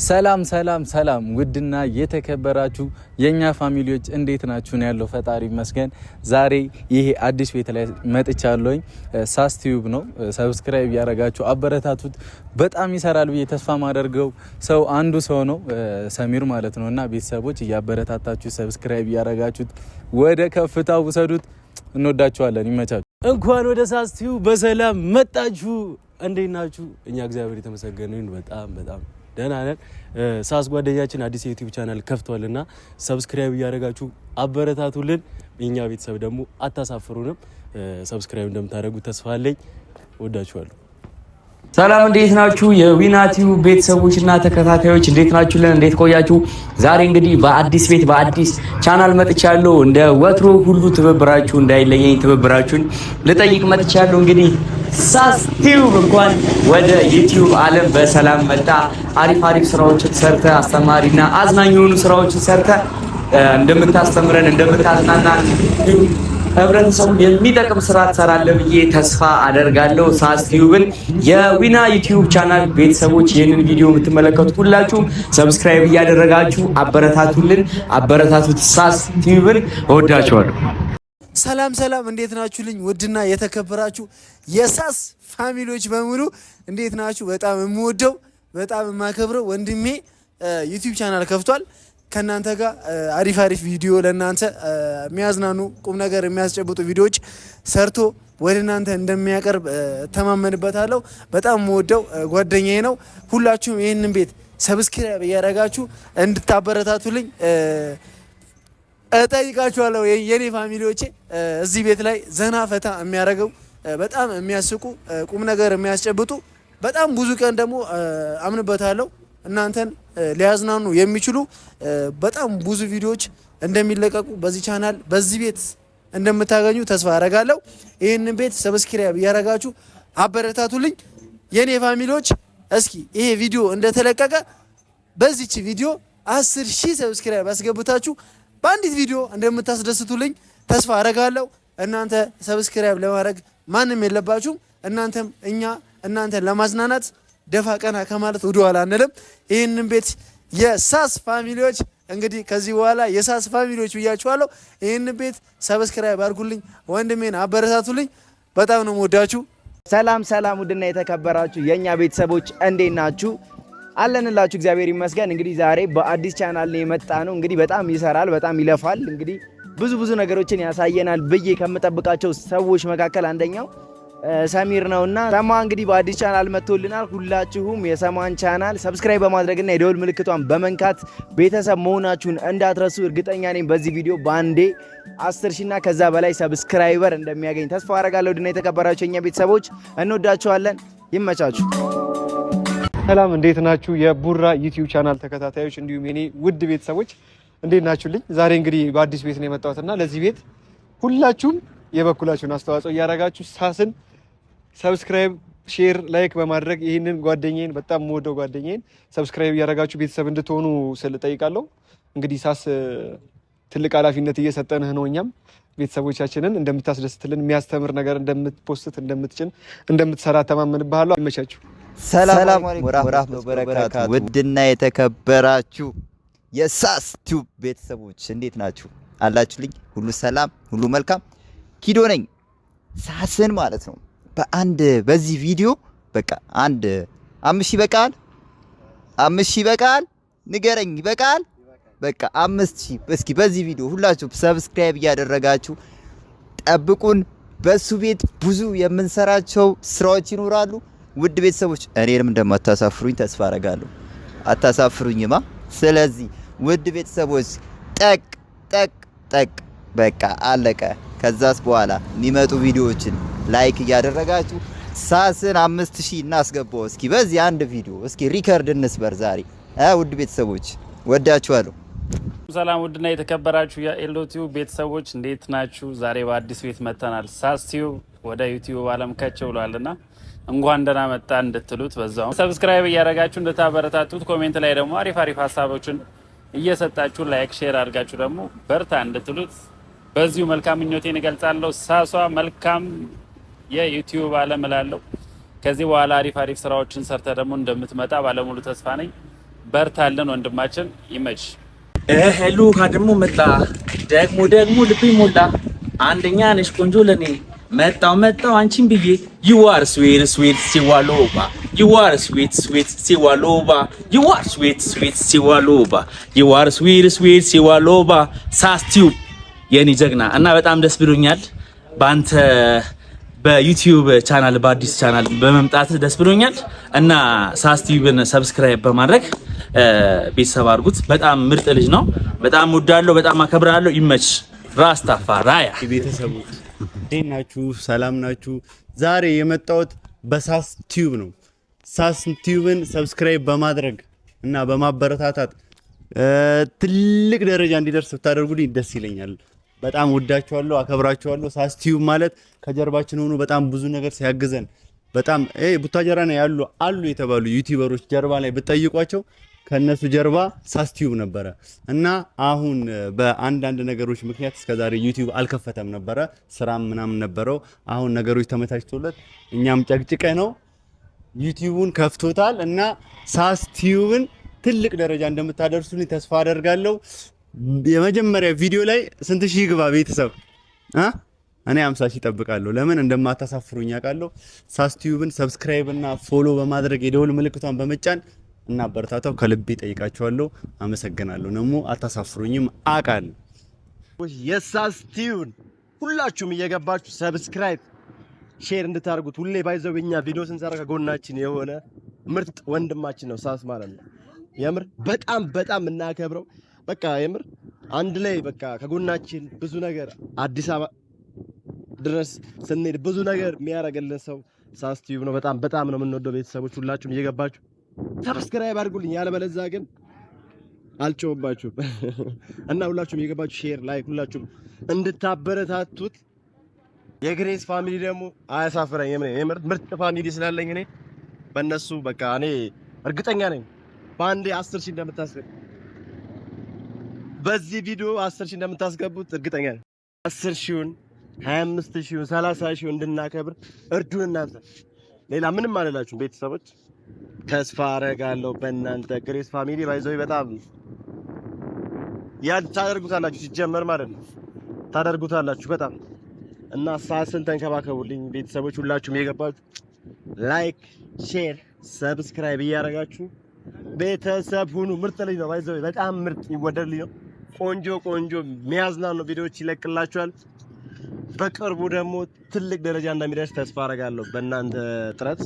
ሰላም ሰላም ሰላም፣ ውድና የተከበራችሁ የኛ family ዎች እንዴት ናችሁ? ነው ያለው፣ ፈጣሪ ይመስገን። ዛሬ ይሄ አዲስ ቤት ላይ መጥቻለሁኝ። ሳስ ቲዩብ ነው። Subscribe ያደረጋችሁ አበረታቱት። በጣም ይሰራል ብዬ ተስፋ ማደርገው ሰው አንዱ ሰው ነው፣ ሰሚር ማለት ነው። እና ቤተሰቦች እያበረታታችሁ subscribe እያደረጋችሁት ወደ ከፍታ ውሰዱት። እንወዳችኋለን። ይመቻችሁ። እንኳን ወደ ሳስ ቲዩብ በሰላም መጣችሁ። እንዴት ናችሁ? እኛ እግዚአብሔር የተመሰገነ ይሁን በጣም በጣም ደህና ነን። ሳስ ጓደኛችን አዲስ የ YouTube channel ከፍቷልና subscribe እያደረጋችሁ አበረታቱልን። የኛ ቤተሰብ ደግሞ አታሳፍሩንም። Subscribe እንደምታደርጉ ተስፋ አለኝ። ወዳችኋለሁ። ሰላም፣ እንዴት ናችሁ? የዊና ቲዩብ ቤተሰቦች እና ተከታታዮች እንዴት ናችሁልን? እንዴት ቆያችሁ? ዛሬ እንግዲህ በአዲስ ቤት በአዲስ ቻናል መጥቻለሁ። እንደ ወትሮ ሁሉ ትብብራችሁ እንዳይለየኝ ትብብራችሁን ልጠይቅ መጥቻለሁ። እንግዲህ ሳስ ቲዩብ እንኳን ወደ YouTube ዓለም በሰላም መጣ። አሪፍ አሪፍ ስራዎችን ሰርተ፣ አስተማሪና አዝናኝ የሆኑ ስራዎችን ሰርተ እንደምታስተምረን፣ እንደምታዝናናን፣ ህብረተሰቡን የሚጠቅም ስራ ትሰራለህ ብዬ ተስፋ አደርጋለሁ። ሳስ ቲዩብን የዊና YouTube channel ቤተሰቦች ይህንን ቪዲዮ የምትመለከቱ ሁላችሁም subscribe እያደረጋችሁ አበረታቱልን፣ አበረታቱት። ሳስ ቲዩብን እወዳችኋለሁ። ሰላም ሰላም፣ እንዴት ናችሁልኝ? ውድና የተከበራችሁ የሳስ family ዎች በሙሉ እንዴት ናችሁ? በጣም የምወደው፣ በጣም የማከብረው ወንድሜ YouTube channel ከፍቷል። ከእናንተ ጋር አሪፍ አሪፍ ቪዲዮ፣ ለእናንተ የሚያዝናኑ፣ ቁም ነገር የሚያስጨብጡ ቪዲዮዎች ሰርቶ ወደ እናንተ እንደሚያቀርብ እተማመንበታለሁ። በጣም የምወደው ጓደኛዬ ነው። ሁላችሁም ይህንን ቤት subscribe እያደረጋችሁ እንድታበረታቱልኝ እጠይቃችኋለሁ። የኔ family ዎቼ፣ እዚህ ቤት ላይ ዘና ፈታ የሚያደርገው፣ በጣም የሚያስቁ፣ ቁም ነገር የሚያስጨብጡ፣ በጣም ብዙ ቀን ደግሞ አምንበታለሁ እናንተን ሊያዝናኑ የሚችሉ በጣም ብዙ ቪዲዮዎች እንደሚለቀቁ በዚህ ቻናል በዚህ ቤት እንደምታገኙ ተስፋ አረጋለሁ። ይህንን ቤት subscribe እያረጋችሁ አበረታቱልኝ የኔ family ዎች። እስኪ ይሄ ቪዲዮ እንደተለቀቀ በዚች ቪዲዮ 10,000 subscribe አስገብታችሁ በአንዲት ቪዲዮ እንደምታስደስቱልኝ ተስፋ አረጋለሁ። እናንተ subscribe ለማድረግ ማንም የለባችሁም። እናንተም እኛ እናንተን ለማዝናናት ደፋ ቀና ከማለት ወደኋላ አንልም። ይህንን ቤት የሳስ family ዎች፣ እንግዲህ ከዚህ በኋላ የሳስ family ዎች ብያችኋለሁ። ይህንን ቤት subscribe አድርጉልኝ፣ ወንድሜን አበረታቱልኝ። በጣም ነው የምወዳችሁ። ሰላም ሰላም፣ ውድና የተከበራችሁ የእኛ ቤተሰቦች እንዴት ናችሁ? አለንላችሁ፣ እግዚአብሔር ይመስገን። እንግዲህ ዛሬ በአዲስ ቻናል ነው የመጣነው። እንግዲህ በጣም ይሰራል፣ በጣም ይለፋል። እንግዲህ ብዙ ብዙ ነገሮችን ያሳየናል ብዬ ከምጠብቃቸው ሰዎች መካከል አንደኛው ሰሚር ነውና ሰማ እንግዲህ በአዲስ ቻናል መጥቶልናል። ሁላችሁም የሰማን channel subscribe በማድረግና የደወል ምልክቷን በመንካት ቤተሰብ መሆናችሁን እንዳትረሱ። እርግጠኛ ነኝ በዚህ ቪዲዮ በአንዴ 10 ሺና ከዛ በላይ subscriber እንደሚያገኝ ተስፋ አረጋለሁ። ውድና የተከበራችሁ የኛ ቤተሰቦች እንወዳችኋለን። ይመቻችሁ። ሰላም፣ እንዴት ናችሁ? የቡራ YouTube channel ተከታታዮች እንዲሁም የኔ ውድ ቤተሰቦች እንዴት ናችሁልኝ? ዛሬ እንግዲህ በአዲስ ቤት ነው የመጣሁትና ለዚህ ቤት ሁላችሁም የበኩላችሁን አስተዋጽኦ እያደረጋችሁ ሳስን subscribe፣ share፣ like በማድረግ ይህንን ጓደኛዬን፣ በጣም የምወደው ጓደኛዬን subscribe እያደረጋችሁ ቤተሰብ እንድትሆኑ ስል ጠይቃለሁ። እንግዲህ ሳስ ትልቅ ኃላፊነት እየሰጠንህ ነው። እኛም ቤተሰቦቻችንን እንደምታስደስትልን፣ የሚያስተምር ነገር እንደምት post፣ እንደምትጭን፣ እንደምትሰራ ተማመንብሃለሁ። ይመቻችሁ። ሰላም አለይኩም ወራህመቱላሂ ወበረካቱ። ውድና የተከበራችሁ የሳስ ቲዩብ ቤተሰቦች እንዴት ናችሁ? አላችሁልኝ? ሁሉ ሰላም፣ ሁሉ መልካም። ኪዶ ነኝ፣ ሳስን ማለት ነው። በአንድ በዚህ ቪዲዮ በቃ አንድ 5,000 ይበቃል፣ 5,000 ይበቃል፣ ንገረኝ፣ ይበቃል። በቃ 5,000። እስኪ በዚህ ቪዲዮ ሁላችሁ subscribe እያደረጋችሁ ጠብቁን። በሱ ቤት ብዙ የምንሰራቸው ስራዎች ይኖራሉ። ውድ ቤተሰቦች እኔንም እንደማታሳፍሩኝ ተስፋ አረጋለሁ። አታሳፍሩኝማ። ስለዚህ ውድ ቤተሰቦች ጠቅ ጠቅ ጠቅ፣ በቃ አለቀ። ከዛስ በኋላ የሚመጡ ቪዲዮዎችን like እያደረጋችሁ ሳስን 5,000 እናስገባው። እስኪ በዚህ አንድ ቪዲዮ እስኪ record እንስበር ዛሬ። ውድ ቤተሰቦች ወዳችኋለሁ። ሰላም ውድና የተከበራችሁ የኤሎ ቲዩብ ቤተሰቦች እንዴት ናችሁ? ዛሬ በአዲስ ቤት መጥተናል። ሳስ ቲዩብ ወደ YouTube አለም ከች ብሏልና እንኳን ደህና መጣ እንድትሉት፣ በዛው subscribe እያደረጋችሁ እንድታበረታቱት፣ comment ላይ ደግሞ አሪፍ አሪፍ ሀሳቦችን እየሰጣችሁ like share አድርጋችሁ ደግሞ በርታ እንድትሉት በዚሁ መልካም ምኞቴን እገልጻለሁ። ሳሷ መልካም የ YouTube አለም እላለሁ። ከዚህ በኋላ አሪፍ አሪፍ ስራዎችን ሰርተ ደግሞ እንደምትመጣ ባለሙሉ ተስፋ ነኝ። በርታለን ወንድማችን፣ ይመች። እህሉ ደግሞ መጣ፣ ደግሞ ደግሞ ልቤ ሞላ። አንደኛ ነሽ ቆንጆ ለኔ፣ መጣው መጣው አንቺን ብዬ። You are sweet, sweet ሲዋሎባ፣ you are sweet, sweet ሲዋሎባ፣ you are sweet, sweet ሲዋሎባ፣ you are sweet, sweet ሲዋሎባ። ሳስቲዩብ የኔ ጀግና እና በጣም ደስ ብሎኛል በአንተ በ YouTube channel፣ በአዲስ ቻናል በመምጣት ደስ ብሎኛል እና ሳስቲዩብን subscribe በማድረግ ቤተሰብ አድርጉት። በጣም ምርጥ ልጅ ነው። በጣም ወዳለሁ፣ በጣም አከብራለሁ። ይመች ራስታፋራያ። ቤተሰቦች እንዴት ናችሁ? ሰላም ናችሁ? ዛሬ የመጣሁት በሳስ ቲዩብ ነው። ሳስ ቲዩብን subscribe በማድረግ እና በማበረታታት ትልቅ ደረጃ እንዲደርስ ብታደርጉልኝ ደስ ይለኛል። በጣም ወዳችኋለሁ፣ አከብራችኋለሁ። ሳስ ቲዩብ ማለት ከጀርባችን ሆኖ በጣም ብዙ ነገር ሲያግዘን፣ በጣም ቡታጀራ ነው ያሉ አሉ የተባሉ YouTuber ኦች ጀርባ ላይ ብትጠይቋቸው ከነሱ ጀርባ ሳስ ቲዩብ ነበረ እና አሁን በአንዳንድ ነገሮች ምክንያት እስከዛሬ YouTube አልከፈተም ነበረ፣ ስራም ምናምን ነበረው። አሁን ነገሮች ተመቻችቶለት እኛም ጨቅጭቀ ነው YouTube ኡን ከፍቶታል እና ሳስ ቲዩብን ትልቅ ደረጃ እንደምታደርሱልኝ ተስፋ አደርጋለሁ። የመጀመሪያ ቪዲዮ ላይ ስንት ሺህ ግባ ቤተሰብ እ? እኔ 50 ሺህ እጠብቃለሁ። ለምን እንደማታሳፍሩኝ አውቃለሁ። ሳስ ቲዩብን subscribe እና follow በማድረግ የደወል ምልክቷን በመጫን እና አበረታታው ከልቤ ጠይቃችኋለሁ። አመሰግናለሁ። ደግሞ አታሳፍሩኝም አውቃለሁ። የሳስ ቲዩብን ሁላችሁም እየገባችሁ subscribe፣ share እንድታደርጉት። ሁሌ by the way እኛ ቪዲዮ ስንሰራ ከጎናችን የሆነ ምርጥ ወንድማችን ነው ሳስ ማለት ነው። የምር በጣም በጣም እናከብረው። በቃ የምር አንድ ላይ በቃ ከጎናችን ብዙ ነገር አዲስ አበባ ድረስ ስንሄድ ብዙ ነገር የሚያደርግልን ሰው ሳስ ቲዩብ ነው። በጣም በጣም ነው የምንወደው። ቤተሰቦች ሁላችሁም እየገባችሁ subscribe አድርጉልኝ። ያለበለዚያ ግን አልጮህባችሁም እና ሁላችሁም እየገባችሁ share፣ like ሁላችሁም እንድታበረታቱት። የግሬስ family ደግሞ አያሳፍረኝ። የምር ምርጥ family ስላለኝ እኔ በእነሱ በቃ እኔ እርግጠኛ ነኝ በአንዴ 10,000 እንደምታስገቡ፣ በዚህ ቪዲዮ 10,000 እንደምታስገቡት እርግጠኛ ነኝ። 10 ሺውን፣ 25 ሺውን፣ 30 ሺውን እንድናከብር እርዱን እናንተ። ሌላ ምንም አልላችሁም ቤተሰቦች፣ ተስፋ አረጋለሁ በእናንተ። ግሬስ family by the way በጣም ያ ታደርጉታላችሁ፣ ሲጀመር ማለት ነው ታደርጉታላችሁ በጣም። እና ሳስን ተንከባከቡልኝ ቤተሰቦች፣ ሁላችሁም የገባችሁ like፣ share፣ subscribe እያደረጋችሁ ቤተሰብ ሁኑ። ምርጥ ልጅ ነው by the way፣ በጣም ምርጥ ይወደድ ልጅ ነው። ቆንጆ ቆንጆ የሚያዝናኑ ቪዲዮዎች ይለቅላችኋል። በቅርቡ ደግሞ ትልቅ ደረጃ እንደሚደርስ ተስፋ አደርጋለሁ በእናንተ ጥረት።